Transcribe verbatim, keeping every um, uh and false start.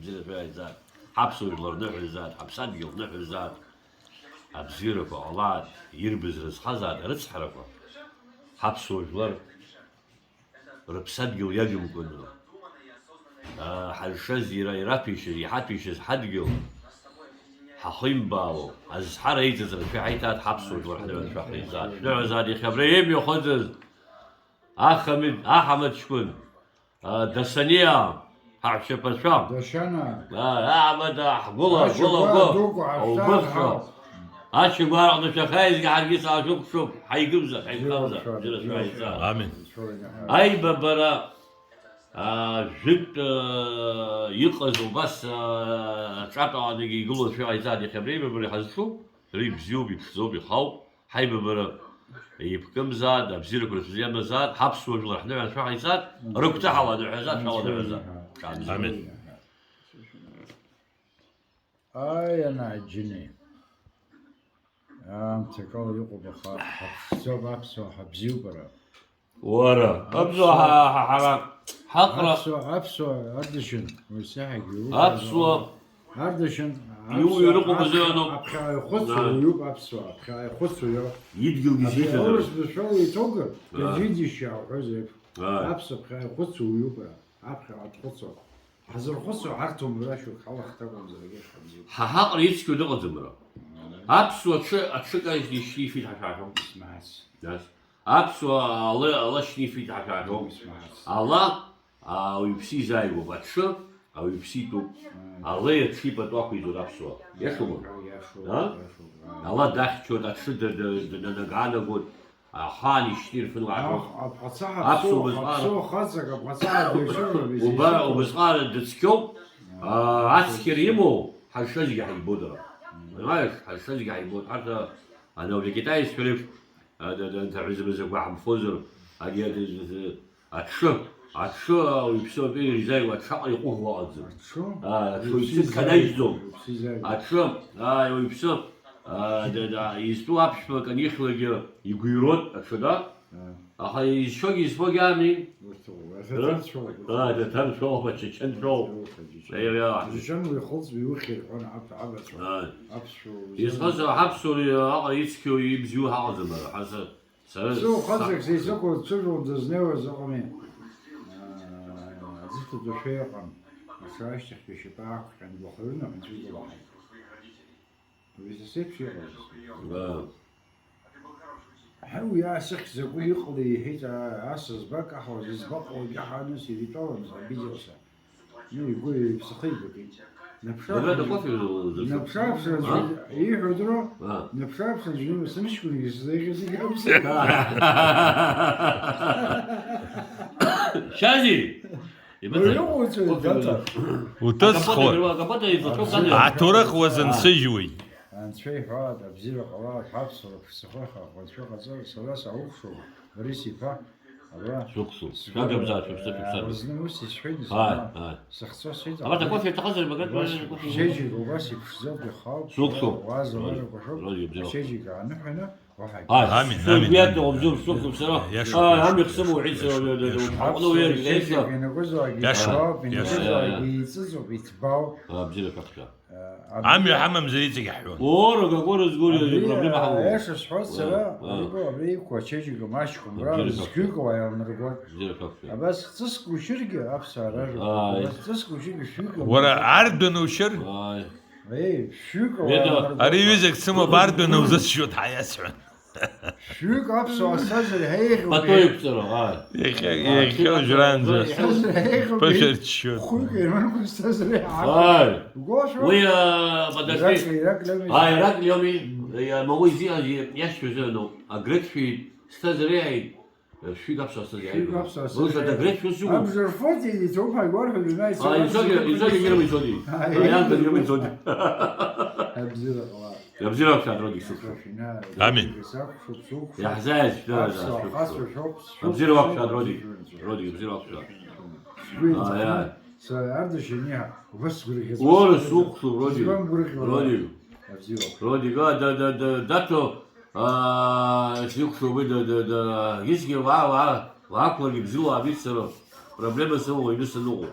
Бзиара шәаҳәаит, ҳаԥсуа жәлар ныҳәа рзааит, ҳаԥсадгьыл ныҳәа рзааит, абзиарақәа ҟалааит, ирбаз рызхазааит арыцҳарақәа, ҳаԥсуа жәлар рыԥсадгьыл иагымкәаны, аа, ҳаршаз, ира-, ираҭәеишьаз, иҳаҭәеишьаз ҳадгьыл ҳахимбаало, азҳара еиҵаз рацәа ҳаиҭааит, ҳаԥсуа жәлар ҳныҳәа рцәа ҳаиҵааит, шәныҳәа рзааит, иахьа абра еимҩахыҵыз Ахамид, аҳамаҭ ҷкәын, а, Дасаниа, ҳаҳәшьаԥацәа. Дашана. А, аҳамаҭ, ҳгәыла, Ачагәа гәыла, гәы, дук ҳаштар убыхшәа. Ҳауп. Ачагәа араҟны шәахьааизгьы ҳаргьы саашәыкәшоуп, ҳаигымзар, ҳаиқәхамзар, бзиара шәааиҵа. Амин. Аибабара, а, жәытә, а, иҟаз убас, а, аҿатәаанагьы игылоу шәыҟаиҵааит, иахьа абри аибабара иҳазҿу, дара ибзиоуп, иԥшӡоуп, ихауп. Ҳаибабара еиԥкымзааит, абзиарақәа рацәаӡа иамазааит, ҳаԥсуа жәлар ҳныҳәа анцәа ҳаиҵааит, рыгәҭаҳа ланыҳәазааит, шәаламыҳәазааит. Амин. Ааи, анааџьыни. Аамҭакала иҟоуп, аха ҳаԥшӡоуп, аԥсуаа ҳабзиоуп ара. Уара, аԥсуаа ҳа-, ҳа-, ҳара ҳаҟара. Аԥсуаа, аԥсуаа, Ардашьын, уи саҳагьы иуҳәаз Аԥсуаа. Ардашьын, иуҩыр аԥсуаа, ыҟоуп азы аԥхьа-, анауп. Аԥхьа ихәыцуа Ааи. Уиуп, аԥсуаа, аԥхьа ихәыцуа иоуп. Идгьылгьы Абри зихьӡараз. Аурыс бызшәала иҭоуга, Ааи. Егьидишьа ҳҳәозеиԥш. Ааи. Аԥсуа аԥхьа ихәыцуа уиуп, аԥхьаҟа дхәыцуа. Ҳазырхәыцуа ҳарҭом, рашәак ҳалахҭакәамзаргьы ҳабзиоуп. Ҳа ҳаҟара ицқьоу дыҟаӡам ара. Мм. Аԥсуа аҽы, аҽы каижьҭеи шьҭифит ҳашәаҳәом. Исмаҳац. Нас. Аԥсуа ала, ала шьҭифит ҳашәаҳәом. Исмаҳац. Ала, а, ауаҩԥсы изааигәоуп. Аҽы, ауаҩԥсы итәуп. Мм. Алеи аҽи пату ақәиҵоит аԥсуа. Иашоума? Иашоуп, а? Иашоуп, а. Ала дахьчоит, аҽы д-, д-, д-, д-, данаганагоит. Ахаан ишьҭирфын уаҳәо. Аԥ-, аԥҟацаҳа Аԥсуа ԥсуа, убасҟан. Аԥсуа хаҵак, аԥҟацаҳа дыҩсыжәлоуп, Уба-, изишьҭоуп. Убасҟан дыцқьоуп, аа, ацқьара имоу, ҳазшазгьы ҳаибоит ара. Понимаешь, ҳазшазгьы ҳаибоит. Ҳарҭ, а, ана, абри акитаеццәа реиԥш, а, да, да, анҭ аҳәызба закәу ҳамфозар, ани, а, да, да, да, аҽы, аҽы, а, уаҩԥсы атәы ирзааиуа аҽаҟа иҟәыӷуа ыҟаӡам. Аҽы? Аа, аҽы Уаҩԥсы уаҩԥсы изааиуа, дханаҩсӡом. Уаҩԥсы изааиуа. Аҽы, аа, уаҩԥсы, аа, да, да, изтәу аԥшәма канихьлагьы игәироит аҽы, да? Аа. Аха изшьогьы избогьы ами. Урҭ, урҭ Ра? Аҭарцәоуп. Аа, аҭарцәоуп, ачачанцәоуп. Урҭ, ачачан. Еи, еи, еи. Ачачан уи ихылҵ, уи ухьыр, ҳәа, аб-, абацәа. Аа. Аԥсуа узын. Изхаз аԥсуареи аҟара ицқьоу ибзиоу ҳаҟаӡам ара, ҳаза. Сара Ԥсыуа хаҵак са- сеицықәу дцәыжәлон дызнеиуаз ыҟами. Аа, аӡыхь ҭаҵәашәа иҟан. Аҽы ашьҭахьтәи ашьапы аақәҟьан, дгәахәырны аҳәынҵәа илаҳаит. Уи са сеиԥш иҟаз. Уа. Ҳа, уи асахьа закәу иҟалеи иҳәеит, а, ас збак аҳауа, избаҟоу егьаҳаныс иритәалан, обиделся. Ну, игәы иԥсахы ибакит. Наԥшааԥшра Бабада кофе зу-, зу-, наԥшааԥшра а? Аӡәы ииҳәо дыруа, А. Наԥшааԥшра аӡәы сымшьқәа зегьы сзеиӷьыз зегьы амца. Шьази! Уаҩы уҟоуҵоит, Кофе Даҭа. Уҭысхуеит. Акапота ирва-, акапота излацәоу Даҭа. Аҭоурых уазынсыжьуеит. Анцәа иҳәаат, абзиара ҟалааит, ҳаԥсуара ԥшӡахо ҳаӷацәа ҟаҵа, сара саухшоуп, Борис иԥа, Ара Шәықәсу. Шәагамзаашәа, шәзы шәыԥсадгьыл. Зны ус исҳәеит, Ааи, зны ааи. Сыхцәа сҳәеит, Абарҭ акофе шәҭахазар, Баграт, убас акофе. Ачеиџьыка убас иԥшӡоуп, ихауп, Шәықәсу. Уа заварақәа шәоуп, Роди, Роди, Бзиа. Ачеиџьыка ааныҳәаны, уаҳа Ааи, Амин, сыгәы амин, иаҭаху амин. Бзиа, шәықәсу, сара. Иашоуп, Ааи, иашоуп, амҩа иашоуп. Сымоу, уи, Иашоуп, сара, иашоуп. Ҳаҟны уи Иашоуп, аргеиса. Иашоуп, ианакәызаалак Иашоуп, иҭбаауп, иашоуп. Ианакәызаалак Иашоуп. Иҵыҵуп, иҭбаауп. Ааи, бзиа шәаҳәа. Амҩа ҳамамзар иҵегь ҳҳәон. Ора, какой разгон, абри проблема ҳамоуп. Аиаша сҳәоит сара, Уа, уа. Абри, абри иқәу ачеиџьыка маҷқәа, мра Бзиара зқьҩык шәақәшәа. Уаҩ ааныргоит. Бзиара шәақәшәа. Абас ҵыск учыргьы аԥсуаа ражәа. Ааи. Абас ҵыск учыргьы шәҩык Уара амыргоит. Ардәына ушьыр? Ааи. Еи, шәҩык Уеда. Уааныргоит. Ари ҩызак дсымоуп, Ардәына узысшьуеит ҳәа иасҳәон. Шәҩык аԥсуаа сцазар иаҳа еиӷьуп. Пату еиқәҵара, ааи. Иахьа, Ааи, иахьа шәҩык уажәраанӡа. Сцазар иаҳа еиӷьуп. Ԥышәарччоит. Хәҩык еимаркуа сцазар иаҳа. Ааи. Гәашәа. Уи, а, подожди. Ираклиоми. Ааи, Ираклиоми, а, Мамои зиази иашьцәа зыҩноуп. Агрек шәи сцазар иаҳаит. Шәҩык аԥсуаа сцазар иаҳаит. Шәҩык аԥсуаа сцазар иаҳаит. Абжарфоти иҭоуп ҳәа игәарҳәоит, Исоҭи, Исоҭи, Герман Исоҭи. Ааи. Ааи, Ангел Герман Исоҭи. Абзиара ҟала. Абзиара уқәшәааит, Роди, сықәшәоит. Амин. Иаҳзааит, шәдара, Аԥсуаа шәықәшәоит. Хасуа шәоуп, шәоуп, Абзиара уақәшәааит, Роди. Шәоуп. Роди, абзиара уақәшәааит. Сгәы Ааи, иҵхны, ааи. Са Ардашьын иаҳа, убас сгәырӷьаҵәа Уара сгәырӷьаҵәа. Сухәшоуп, Роди. Избан гәырӷьо Роди. Абзиара. Роди, га, да, да, да, Даҭо, аа, сихәшоуп, да, да, да, егьысгьы уа, уа, уақәларгьы бзиала уаабеит сара. Проблема сымоуп, аҩны саныҟоу.